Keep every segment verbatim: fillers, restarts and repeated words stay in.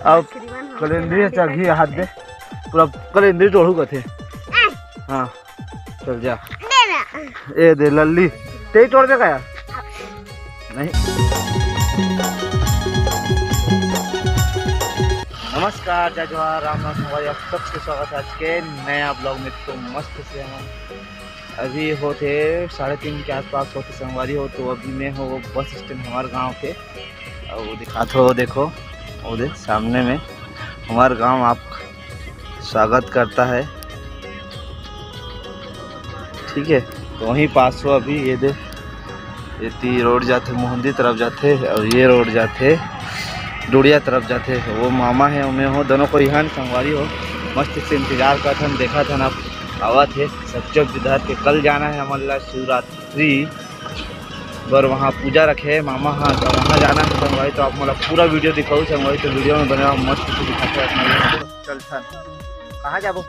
अब कलेंदरी ह चघी हाथ दे, पूरा कलेंदरी तोड़हू कथे। हाँ, चल जा। ए दे लल्ली, तेही तोड़बे का यार? नहीं। नमस्कार, जय जोहार, राम राम संगवारी, आप सबके स्वागत है आज के नया ब्लॉग में। तो मस्त से हम अभी होते साढ़े तीन के आसपास होते संगवारी हो। तो अभी मैं हो बस स्टैंड हमारे गांव के, और वो दिखात हो, देखो, वो दे सामने में हमारे गांव आप स्वागत करता है, ठीक है। तो वहीं पास हो अभी, ये दे, ये ती रोड जाथे मोहंदी तरफ जाथे, और ये रोड जाथे डुड़िया तरफ जाथे। वो मामा है, मैं हो, दोनों को इहान संगवारी हो, मस्त से इंतजार करथन, देखत हन आप आवत है। सब चौक धर के कल जाना है हमन ला शिवरात्रि बर, वहाँ पूजा रखे है मामा, हाँ, तो वहाँ जाना है संगवारी। तो आप मोला पूरा वीडियो दिखाऊ संगवारी, तो वीडियो में बने रहो, मस्त से दिखाते हैं अपना। चल थन, कहाँ जाबो?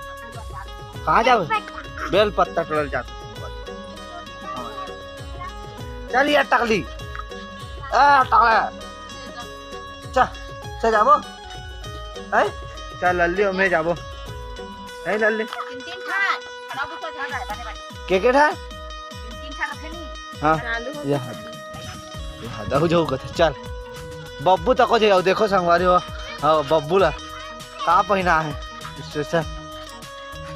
कहाँ जाबो? बेल पत्ता तोड़ल जात। चल यार टकली, आ टकला, चल, चल जाबो, है? चल लल्ली, मैं जाबो, है लल्ली? तीन तीन ठा, खड़ा होकर झाड़ रहा है, बाने बाने। के के ठा? तीन तीन ठा रखे नहीं। हाँ। आलू हो ये गया। हाथ, ये हाथ, जाऊ, जाऊ, कथे, चल। बब्बू तको जाओ, देखो संगवारी हो। हाँ, बब्बू ला। का पहिना है? स्पेशल।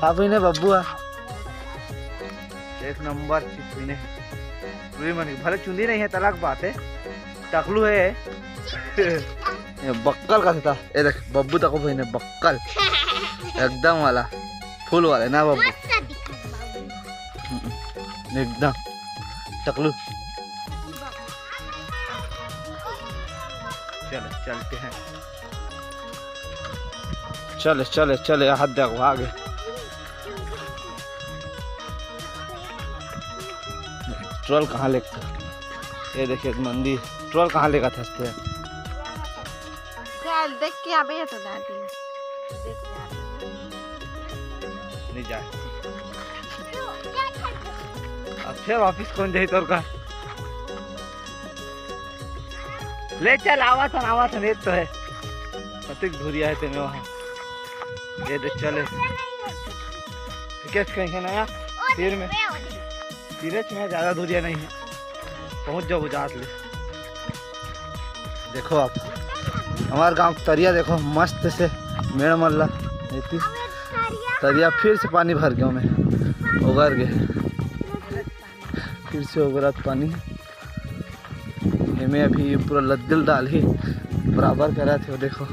का पहिने बब्बू हा? एक नंबर चीज पहिने। पूरी मन के। भले चुंदी नहीं है, तलाक बात है। टकलू है। ये बक्कल का था। ये देख, बब्बू तको पहिने बक्कल। एकदम वाला। फुल वाले ना बब्बू? मस्त दिखत बाबू। हम्म, एकदम। टकलू। चलो, चलते हैं। चले, चले, चले, हाथ देख, भागे। ट्रोल कहाँ ले, ये देखिए एक मंदिर। ट्रोल कहाँ लेगा था? चल, देख के आबे तो दादी। देख के आबे। नहीं जाए। अब फिर वापस कौन जाए तोर का? ले चल, आवा था, आवा था, नेत तो है। कतिक धुरिया है तेमे वहाँ। ये दे चले। कैसे कहीं है ना यार? तीर में। तीरच में ज़्यादा दूरिया नहीं है, पहुँच जाओ जात ले। देखो आप, हमार गांव के तरिया देखो, मस्त से मेड़ मल्ला एती तरिया, फिर से पानी भर गया में, ओगर गए, फिर से ओगरत पानी। एमे अभी पूरा लद्दल डाल ही बराबर करा थे, देखो।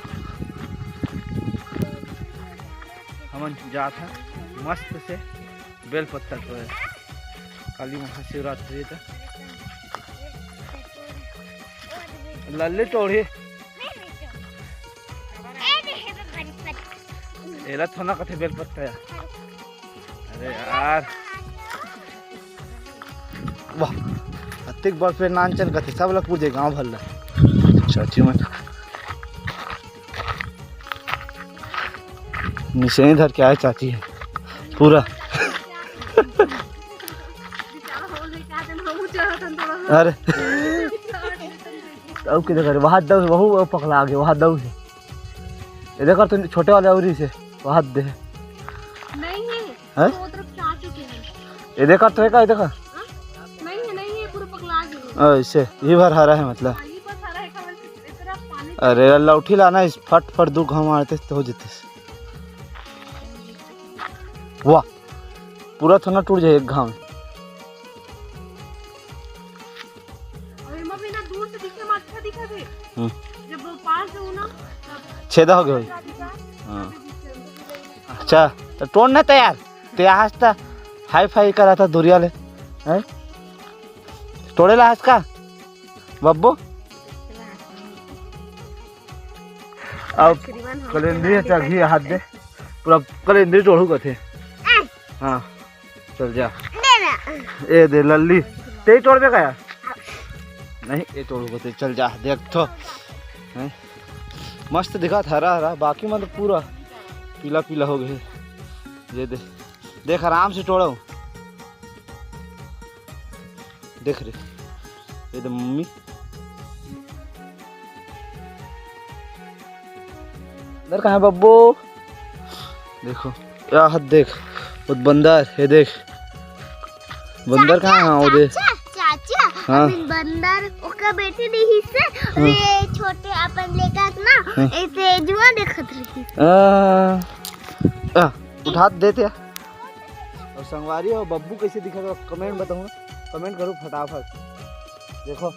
हमन जात हन मस्त से बेल पत्ता तोड़े। काली महाशिवरात्रि त लल्ले तोड़े। एला थोना कथे बेल पत्ता यार। अरे यार, वाह, अतिक बड़ पेड़ नानचन कथे, सब ला पूजे गांव भर ला। चाची मन निशानी धर के आए चाची है पूरा। अरे, अब के देख रे, वहां दऊ, वहू पकला आगे, वहां दऊ से। ये देख तो छोटे वाले अउरी से, वहां दे। नहीं है। हैं? तो वो तरफ से आ चुके हैं। ये देखा तो है का, ये देखा? हाँ? नहीं है, नहीं है, पूरा पगला गया है। ऐसे, ये भर हरा है मतलब। हाँ, ये बस हरा है, कमल से इतना पानी। अरे, लौठी लाना, इस फट फट दो घाव मारते तो हो जते। वाह, पूरा थोना टूट जाए एक घाव में। और एमा भी ना दूर से दिखे में अच्छा दिखत हे। हम्म। जब वो पास हो ना, तब छेदा हो गया होई। अच्छा दिखत हे। हाँ। अच्छा, तो तोड़ ना तैयार। ते आज त हाई फाई करा था दुरिया ले, हैं? तोड़े ला आज का, बब्बू? अब कलेंदरी चघी हाथ दे, पूरा कलेंदरी तोड़ू कथे। हाँ, चल जा। ए दे लल्ली, ते ही तोड़बे का यार? नहीं, ये तोड़ू कथे, चल जा, देख तो। हैं? मस्त दिखत, हरा हरा, बाकी मन तो पूरा पीला पीला हो गए। ये दे, देख, आराम से तोड़ो। देख रे, ये दे मम्मी। बंदर कहाँ है बब्बू? देखो, या हद देख, वो बंदर, ये देख, बंदर कहाँ है? हाँ, वो दे। चाचा, चाचा, हाँ। अभी बंदर ओकर बेटी नहीं से, हाँ। ये छोटे अपन लेकर ना, हाँ। ऐसे जुआ देखत रही। आ, आ, उठा देते। और संगवारी हो, बब्बू कैसे दिखत हे, कमेंट बताओ ना, कमेंट करो फटाफट। देखो,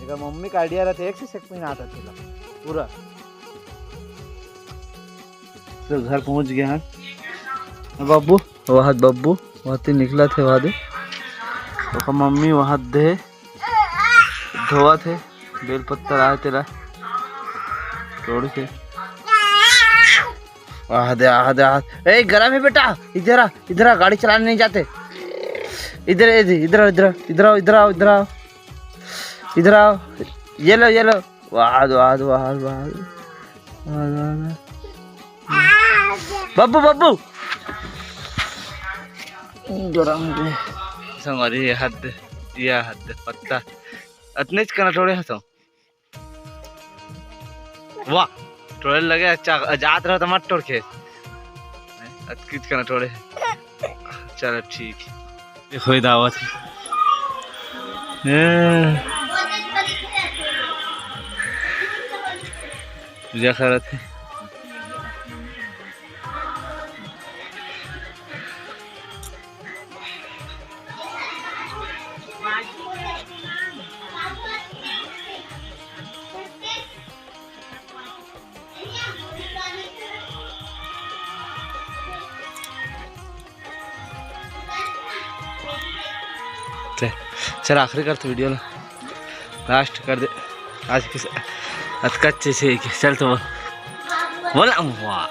एकर मम्मी का आइडिया रहते, एक से एक पहिनात हे तेला पूरा। तो घर पहुंच गया है बब्बू, वहाद बब्बू, वहाद निकला थे, वहाद ओकर मम्मी वहाद दे धोवत हे, बेल पत्ता लाए तेला तोड़ के। आह दे, आह दे, आह। ए, गरम है बेटा, इधर आ, इधर आ, गाड़ी चलाने नहीं जाते। इधर, इधर, इधर, इधर, इधर आओ, इधर आओ, इधर आओ, इधर आओ। ये लो, ये लो। वाह, वाह, वाह, वाह। वाह, वाह, वाह। बब्बू, बब्बू। गरम है। संगवारी, ये हद, ये हद, पत्ता। अतनेच कना टोड़े हसो। वाह, टोड़े लगे, अच्छा, जात रहो तो मत टोड़ के। अतकीच कना टोड़े। चलो ठीक। देखो, ये दावत है। ए। पूजा करत हे। चल, चल, आखिरी कर तो वीडियो ला, लास्ट कर दे आज के। अतका अच्छे से चल तो बोल, बोल, वाह।